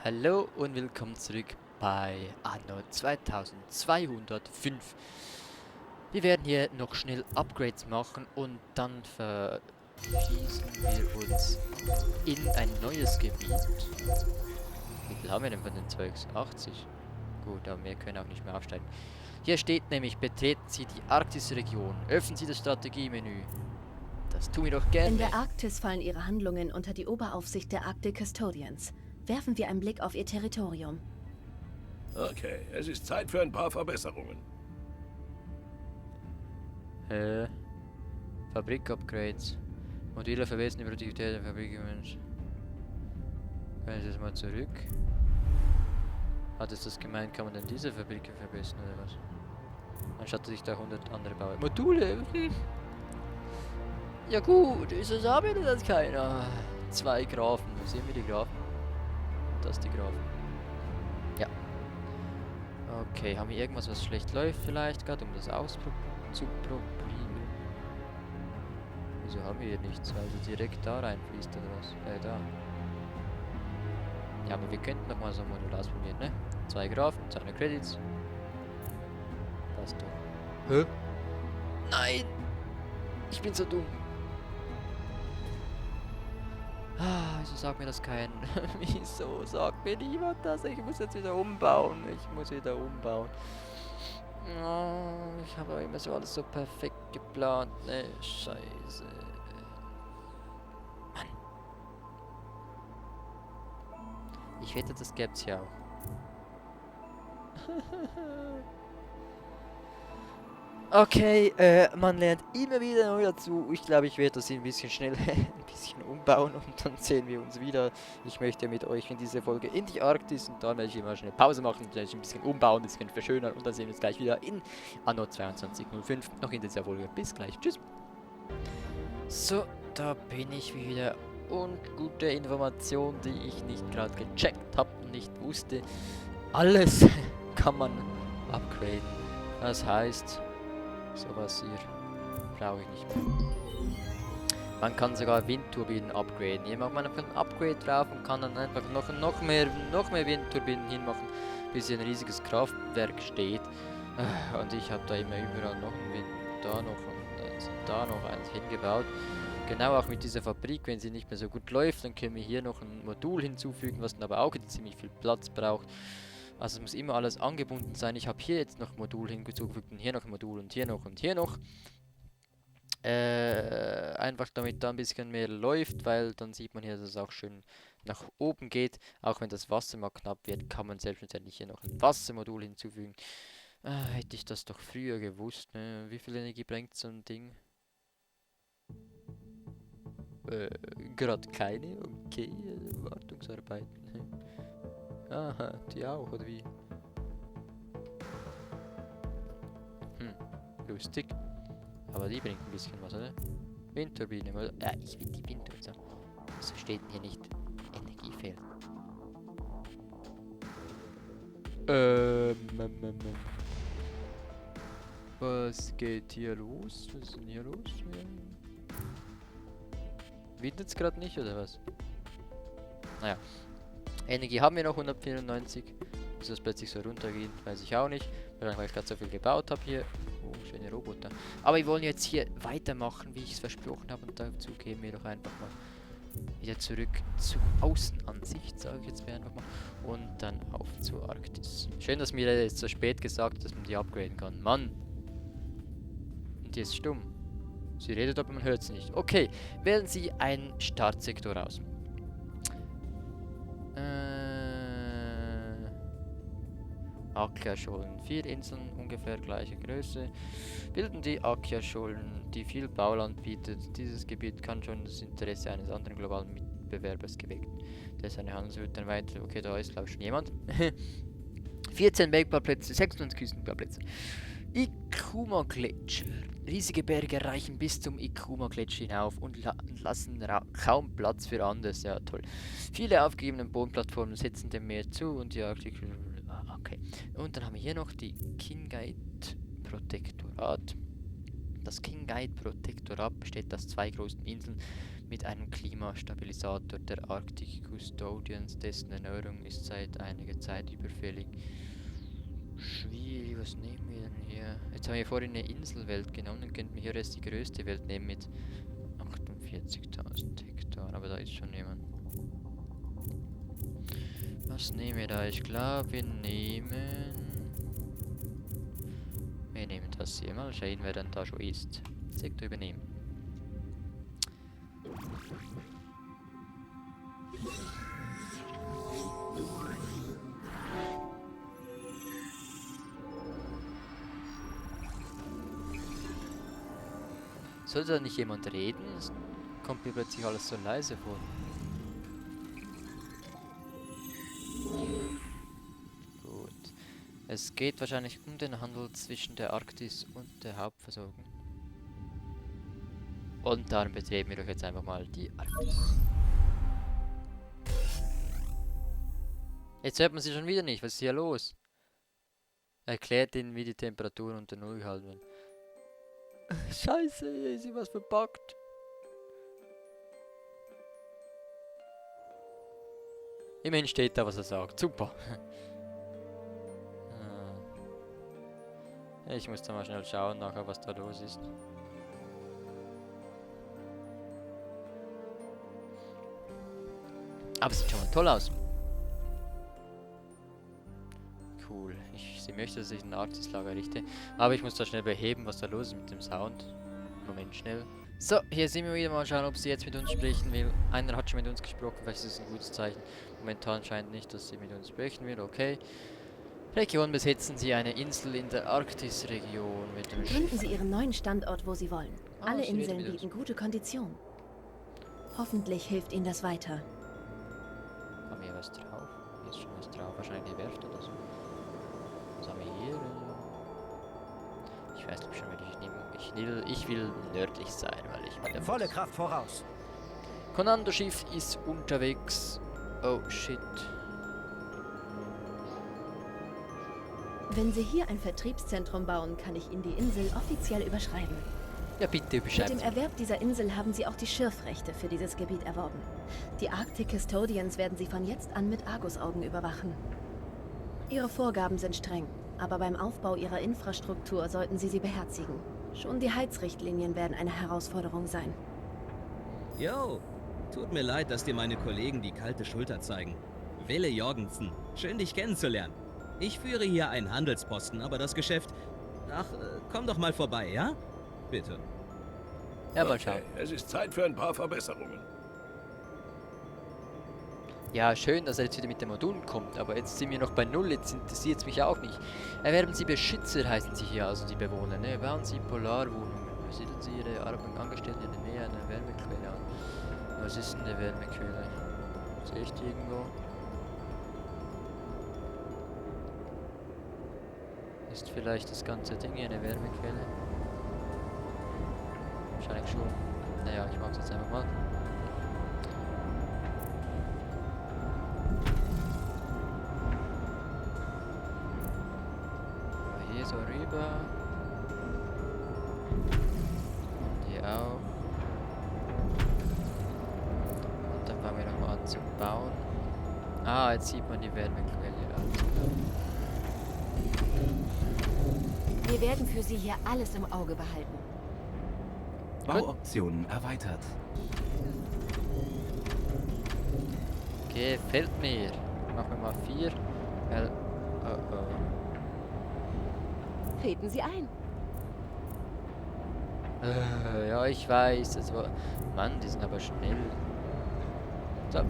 Hallo und willkommen zurück bei Anno 2205. Wir werden hier noch schnell Upgrades machen und dann verschießen wir uns in ein neues Gebiet. Wie viel haben wir denn von den Zeugs? 80. Gut, aber wir können auch nicht mehr aufsteigen. Hier steht nämlich, betreten Sie die Arktisregion. Öffnen Sie das Strategiemenü. Das tun wir doch gerne. In der Arktis fallen Ihre Handlungen unter die Oberaufsicht der Arctic Custodians. Werfen wir einen Blick auf Ihr Territorium. Okay, es ist Zeit für ein paar Verbesserungen. Fabrik-Upgrades. Module verbessern die Produktivität der Fabrik. Mensch. Können Sie das mal zurück? Hat es das gemeint, kann man denn diese Fabriken verbessern oder was? Anstatt dass ich da 100 andere baue. Module! Ja gut, wieso sagen wir das keiner? 2 Grafen. Wo sehen wir die Grafen? Das ist die Grafen. Ja. Okay, haben wir irgendwas, was schlecht läuft vielleicht gerade, um das auszuprobieren? Wieso haben wir hier nichts? Weil es direkt da reinfließt oder was? Da. Ja, aber wir könnten noch mal so ein Modul ausprobieren, ne? 2 Grafen, 200 Credits. Passt doch. Hä? Nein! Ich bin so dumm. Ah, wieso sagt mir das kein? Wieso sagt mir niemand das? Ich muss jetzt wieder umbauen. Oh, ich habe immer so alles so perfekt geplant. Ne, Scheiße. Mann. Ich wette, das gäb's ja auch. Okay, man lernt immer wieder neu dazu. Ich glaube, ich werde das hier ein bisschen schnell ein bisschen umbauen und dann sehen wir uns wieder. Ich möchte mit euch in diese Folge in die Arktis und dann werde ich immer schnell Pause machen, dann ein bisschen umbauen, ein bisschen verschönern und dann sehen wir uns gleich wieder in Anno 2205 noch in dieser Folge. Bis gleich, tschüss. So, da bin ich wieder und gute Information, die ich nicht gerade gecheckt habe und nicht wusste. Alles kann man upgraden. Das heißt, sowas hier brauche ich nicht mehr. Man kann sogar Windturbinen upgraden. Hier macht man einfach ein Upgrade drauf und kann dann einfach noch mehr Windturbinen hinmachen, bis hier ein riesiges Kraftwerk steht. Und ich habe da immer überall noch ein Wind, da noch und da noch eins hingebaut. Genau auch mit dieser Fabrik, wenn sie nicht mehr so gut läuft, dann können wir hier noch ein Modul hinzufügen, was dann aber auch ziemlich viel Platz braucht. Also es muss immer alles angebunden sein. Ich habe hier jetzt noch ein Modul hinzugefügt und hier noch ein Modul und hier noch und hier noch. Einfach damit da ein bisschen mehr läuft, weil dann sieht man hier, dass es auch schön nach oben geht. Auch wenn das Wasser mal knapp wird, kann man selbstverständlich hier noch ein Wassermodul hinzufügen. Hätte ich das doch früher gewusst. Ne? Wie viel Energie bringt so ein Ding? Gerade keine. Okay, Wartungsarbeiten. Aha, die auch, oder wie? Lustig. Aber die bringt ein bisschen was, oder? Windturbine, oder? Ja, ich will die Windturbine. So steht hier nicht Energie fehlt. Was geht hier los? Was ist denn hier los? Windet's gerade nicht, oder was? Naja. Energie haben wir noch 194. Ist das plötzlich so runtergehen? Weiß ich auch nicht. Weil ich gerade so viel gebaut habe hier. Oh, schöne Roboter. Aber wir wollen jetzt hier weitermachen, wie ich es versprochen habe. Und dazu gehen wir doch einfach mal wieder zurück zur Außenansicht, sage ich jetzt einfach mal. Und dann auf zur Arktis. Schön, dass mir jetzt so spät gesagt hat, dass man die upgraden kann. Mann! Und die ist stumm. Sie redet, aber man hört sie nicht. Okay, wählen Sie einen Startsektor aus. Akia-Schollen. 4 Inseln ungefähr gleicher Größe. Bilden die Akia-Schollen, die viel Bauland bietet. Dieses Gebiet kann schon das Interesse eines anderen globalen Mitbewerbers geweckt. Der seine Handelsroute erweitert. Okay, da ist glaube ich schon jemand. 14 Bergbauplätze, 26 Küstenbauplätze. Ikuma-Gletscher. Riesige Berge reichen bis zum Ikuma-Gletscher hinauf und lassen kaum Platz für anderes. Ja, toll. Viele aufgegebene Bodenplattformen setzen dem Meer zu und die Arktik... Okay. Und dann haben wir hier noch die Kingate Protektorat. Das King Guide Protektorat besteht aus 2 großen Inseln mit einem Klimastabilisator, der Arctic Custodians, dessen Erneuerung ist seit einiger Zeit überfällig. Schwierig, was nehmen wir denn hier? Jetzt haben wir vorhin eine Inselwelt genommen, dann könnten wir hier erst die größte Welt nehmen mit 48.000 Hektar, aber da ist schon jemand. Was nehmen wir da? Ich glaube, wir nehmen das hier. Mal schauen, wer dann da schon ist. Sektor übernehmen. Sollte da nicht jemand reden? Es kommt mir plötzlich alles so leise vor. Gut. Es geht wahrscheinlich um den Handel zwischen der Arktis und der Hauptversorgung. Und darum betreten wir doch jetzt einfach mal die Arktis. Jetzt hört man sie schon wieder nicht. Was ist hier los? Erklärt ihnen, wie die Temperaturen unter Null gehalten werden. Scheiße, hier ist was verpackt. Immerhin steht da, was er sagt. Super. Ich muss da mal schnell schauen nachher, was da los ist. Aber es sieht schon mal toll aus. Cool. Sie möchte, dass ich ein Arktislager richte. Aber ich muss da schnell beheben, was da los ist mit dem Sound. Moment, schnell. So, hier sind wir wieder. Mal schauen, ob sie jetzt mit uns sprechen will. Einer hat schon mit uns gesprochen, vielleicht ist es ein gutes Zeichen. Momentan scheint nicht, dass sie mit uns sprechen will. Okay. Region, besetzen Sie eine Insel in der Arktisregion mit dem Gründen Sie Ihren neuen Standort, wo Sie wollen. Alle sie redet Inseln mit uns. bieten gute Konditionen. Hoffentlich hilft Ihnen das weiter. Haben wir hier was drauf? Hier ist schon was drauf. Wahrscheinlich die Werft oder so. Was haben wir hier? Ich weiß nicht schon, ich will nördlich sein, weil ich meine... Volle Kraft voraus. Kommandoschiff ist unterwegs. Oh, shit. Wenn Sie hier ein Vertriebszentrum bauen, kann ich Ihnen die Insel offiziell überschreiben. Ja, bitte Mit beschreiben dem Sie. Erwerb dieser Insel haben Sie auch die Schürfrechte für dieses Gebiet erworben. Die Arctic Custodians werden Sie von jetzt an mit Argusaugen überwachen. Ihre Vorgaben sind streng, aber beim Aufbau Ihrer Infrastruktur sollten Sie sie beherzigen. Schon die Heizrichtlinien werden eine Herausforderung sein. Yo, tut mir leid, dass dir meine Kollegen die kalte Schulter zeigen. Wille Jorgensen, schön dich kennenzulernen. Ich führe hier einen Handelsposten, aber das Geschäft... Ach, komm doch mal vorbei, ja? Bitte. Ja, mal schauen. Okay, es ist Zeit für ein paar Verbesserungen. Ja, schön, dass er jetzt wieder mit den Modulen kommt, aber jetzt sind wir noch bei Null, jetzt interessiert es mich auch nicht. Erwerben Sie Beschützer, heißen sie hier, also die Bewohner, ne? Bauen Sie Polarwohnungen, besiedeln Sie Ihre Angestellten in der Nähe einer Wärmequelle an. Was ist denn eine Wärmequelle? Sehe ich die irgendwo? Ist vielleicht das ganze Ding hier eine Wärmequelle? Wahrscheinlich schon. Naja, ich mach's jetzt einfach mal. Hier so rüber. Und hier auch. Und dann fangen wir nochmal an zu bauen. Ah, jetzt sieht man die Wärmequelle. Wir werden für Sie hier alles im Auge behalten. Bauoptionen erweitert. Gefällt mir. Machen wir mal 4. Weil... Oh oh. Treten Sie ein. Ja, ich weiß. Das war... Mann, die sind aber schnell. So.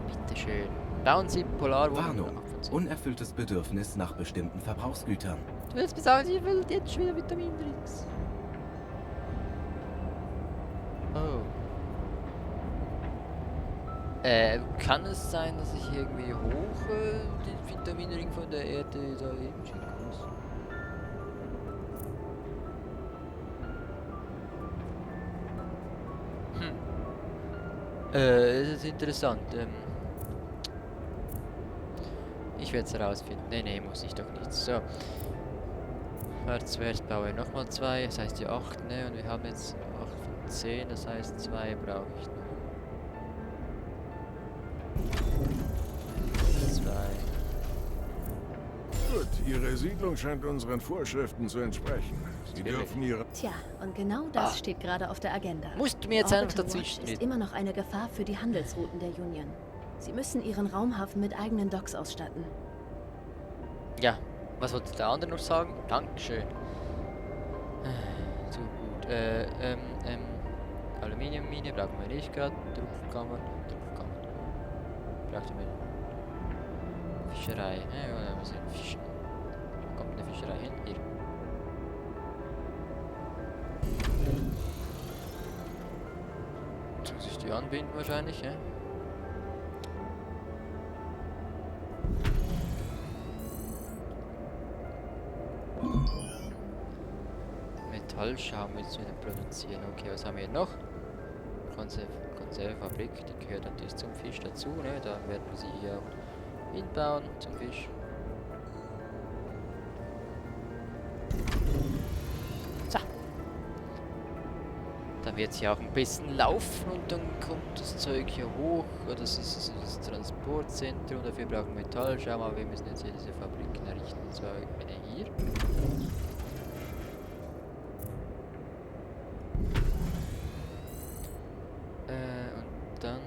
Bitteschön. Bauen Sie Polarwohnungen. Warnung. Unerfülltes Bedürfnis nach bestimmten Verbrauchsgütern. Du willst mir sagen, ich will jetzt schon wieder Vitamin-Drinks. Oh. Kann es sein, dass ich irgendwie hoch den Vitaminring von der Erde da hinschicken muss? Es ist interessant. Ich werde es herausfinden. Nee, muss ich doch nicht. So. Wärts baue ich nochmal 2, das heißt die 8, ne? Und wir haben jetzt 8 von 10, das heißt 2 brauche ich noch. 2. Gut, Ihre Siedlung scheint unseren Vorschriften zu entsprechen. Sie dürfen Ihre... Tja, und genau das steht gerade auf der Agenda. Musst du mir jetzt einfach Orbital Watch dazwischen ist reden? immer noch eine Gefahr für die Handelsrouten der Union. Sie müssen ihren Raumhafen mit eigenen Docks ausstatten. Ja, was wollte der andere noch sagen? Dankeschön. So gut. Aluminiummine brauchen wir nicht gerade. Druckkammer. Braucht wir Fischerei. Ja, wir sind Fischen. Wo kommt eine Fischerei hin? Hier. Jetzt muss ich die anbinden wahrscheinlich, ja? Metallschaum jetzt wieder produzieren. Okay, was haben wir noch? Konservefabrik, die gehört natürlich zum Fisch dazu, ne? Da werden wir sie hier auch hinbauen zum Fisch. So. Dann wird sie auch ein bisschen laufen und dann kommt das Zeug hier hoch. Das ist das Transportzentrum, dafür brauchen wir Metallschaum, aber wir müssen jetzt hier diese Fabriken errichten. Und zwar eine hier. Und dann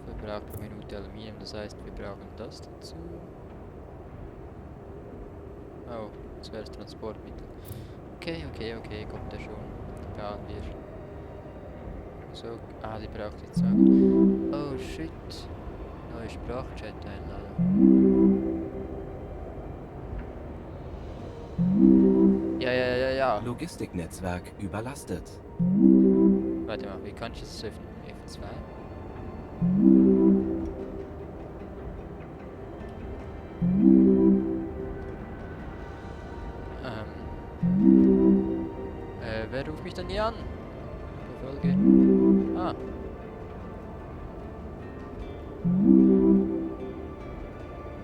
verbraucht pro Minute Aluminium, das heißt wir brauchen das dazu. Oh, das wäre das Transportmittel. Okay, kommt der schon. Die bauen wir. So, die braucht jetzt auch. Oh shit. Neue Sprachchat-Einladung. Ja. Logistiknetzwerk überlastet. Warte mal, wie kann ich das öffnen? F2? Wer ruft mich denn hier an? Verfolge.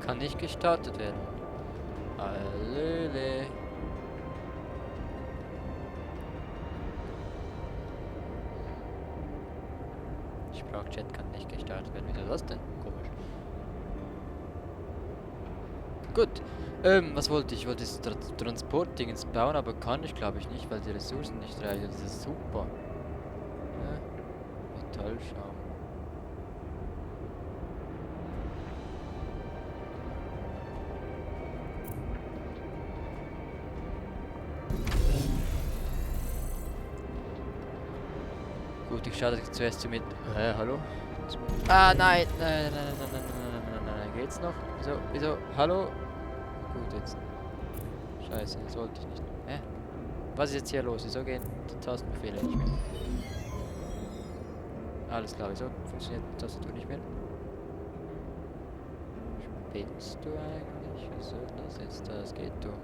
Kann nicht gestartet werden. Hallöle. Sprachchat kann nicht gestartet werden. Wieso das denn? Komisch. Gut. Was wollte ich? Ich wollte das Transportdingens bauen, aber kann ich glaube ich nicht, weil die Ressourcen nicht reichen. Das ist super. Ja. Metallschaum. Gut, ich schaue zuerst mit. Hallo? Nein, geht's noch? Wieso? Hallo? Gut, jetzt. Scheiße, das wollte ich nicht. Was ist jetzt hier los? Wieso gehen die Tastenbefehle nicht mehr? Alles klar, wieso funktioniert die Tastatur nicht mehr? Spinnst du eigentlich? Was soll das jetzt? Das geht doch.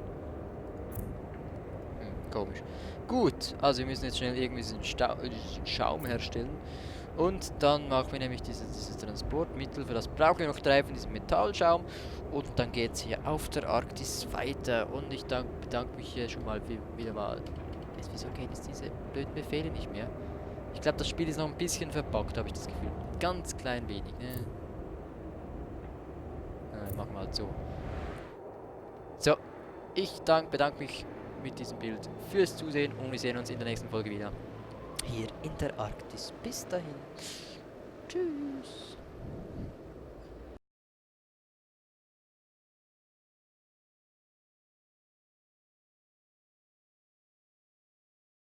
Komisch. Gut, also wir müssen jetzt schnell irgendwie diesen Schaum herstellen. Und dann machen wir nämlich dieses Transportmittel. Für das brauchen wir noch 3 von diesem Metallschaum. Und dann geht es hier auf der Arktis weiter. Und ich bedanke mich hier schon mal wieder mal. Wieso gehen jetzt diese blöden Befehle nicht mehr? Ich glaube, das Spiel ist noch ein bisschen verbuggt, habe ich das Gefühl. Ganz klein wenig, ne? Machen wir halt so. So, ich bedanke mich mit diesem Bild fürs Zusehen und wir sehen uns in der nächsten Folge wieder hier in der Arktis. Bis dahin. Tschüss.